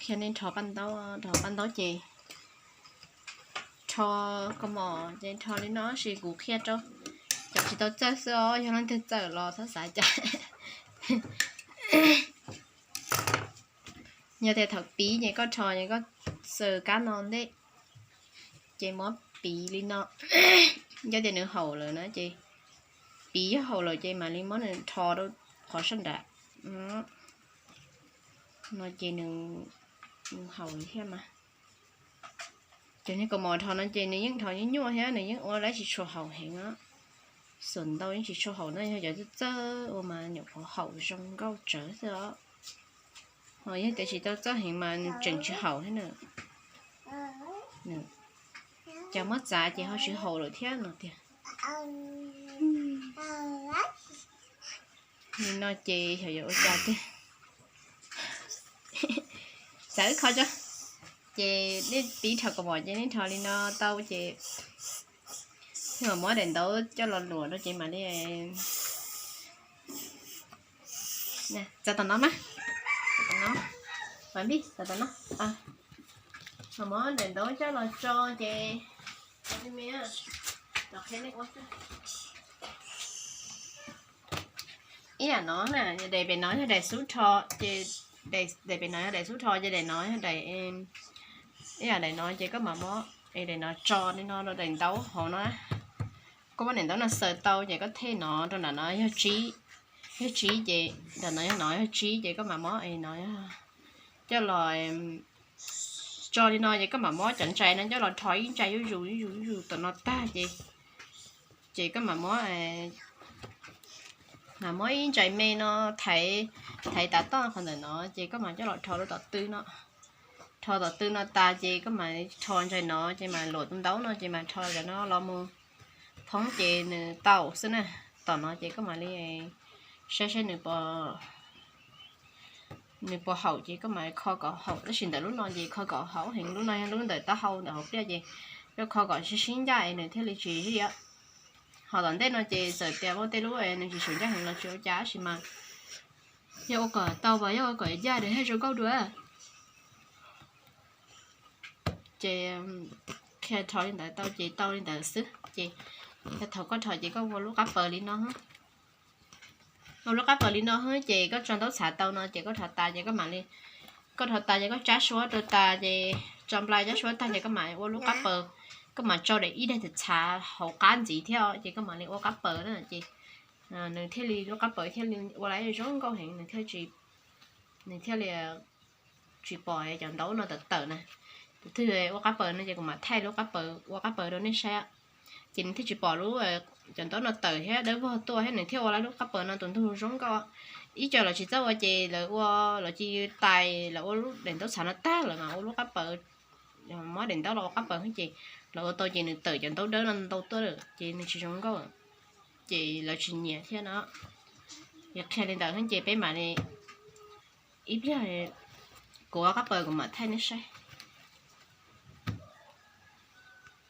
Qhia nej rho paj ntaub, rho paj ntaub ces rho kaus mom ces rho li no, tab sis kuv qhia rau cov tsis tau txawj xwb os, yog leej twg txawj los txhob xav cas. Yog tias thaum piv ces koj rho ces koj xaws kab no ntej, ces muab piv li no. Yog tias nws haum lawm na ces piv haum lawm ces mam li muab nws rho rau qhov sab nram no ces nws haum thiab mas. Cov niag kaus mom rho no ces nws yeej rho nyuaj nyuaj thiab nws yeej ua lawv tsis tshua haum heev. Xuam ntau yeej tsis tshua haum na, yog cov txawj txawj ua mas nyuam qhuav haum zoo nkauj tsawv xwb os. Ho yog tias tsis tau txawj heev mas nws tseem tsis haum thiab na. Cov muab txav ces ho tsis haum lawm thiab no tiag. Li no ces xyov yuav ua cas tiag. Xav wb kho tso. Ces nej pib rho kaus mom ces nej rho li no tau ces mam muab daim ntaub coj los luam rau ces mam li txav tom no na. Tom no, tom no. Mam muab daim ntaub coj los tso ces ib yam no na, daim pem no yog daim xub rho ces, daim pem no yog daim xub rho ces daim no yog daim, ib yam daim no ces koj mam muab daim no tso li no rau daim ntaub hauv no. Koj muab daim ntaub no xaws tau ces koj thej no rau nram no yog tsib, yog tsib ces nram no yog no yog tsib ces koj mam muab no coj los tso li no ces koj mam muab cov ntsais no coj los rho ib ntsais zuj zus zuj zus zuj zus tom no tag ces, ces koj mam muab, mam muab ib ntsais me no thaiv, thaiv tav toj qhov ntawm no ces koj mam coj los rho rau tom tw no. Rho tom tw no tas ces koj mam rho ntsais no ces mam luam tus ntaub no ces mam rho cov no los mus phoob ces nws tau xwb na. Tom no ces koj mam li saib saib nws puas haum ces koj mam kho kom haum, tab sis ntawm lub no ces kho kom haum heev, lub no yog lub ntawm taub hau ntawm hauv pliaj ces yuav kho kom sib sib ncaj es nws thiaj li tsis zij. Ho tom ntej no ces txawm tias muaj tej lub nws tsis tshua ncaj heev los tsis ua cas tab sis mas yog ua kom tau mas yog ua kom ncaj nws thiaj zoo nkauj dua. Ces qhia rho li ntawd tau ces tau li ntawd xwb ces thaum koj rho ces koj ua lub qab paws li no. Ua lub qab paws li no xwb ces koj tso ntaub txhav tau no ces koj rho tas ces koj mam li, koj rho tas ces koj tsab suab rau tas ces tso nplai tsab suab tag ces koj mam ua lub qab paws. Koj mam tso daim ib daim txhav hauv qab ntxiv thiab ces koj mam li ua qab paws na ces nws thiaj li, lub qab paws thiaj li ua lawm zoo nkauj heev, nws thiaj li, nws thiaj li tsis pom cov ntaub no tawm tawm na. Tus twg ua qab paws no ces kuv mam thaij lub qab paws, ua qab paws rau nej saib. Ces nws thiaj tsis pom lub, cov ntaub no tawm thiab dawb vog tuaj thiab nws thiaj ua lawm lub qab paws no tus ntug zoo nkauj. Ib co los tsis txawj ua ces lawv ua, lawv cia li tais, lawv ua lub daim ntaub txhav no tag lawm mas ua lub qab paws, muab daim ntaub los ua qab paws xwb ces lawv ua tau ces nws tawm cov ntaub dawb no ntau tuaj lawm ces nws tsis zoo nkauj, ces lawv tsis nyiam thiab no. Yog qhia li ntawd xwb ces peb mam li, ib pliag kuv ua qab paws kuv mam thaij nej saib.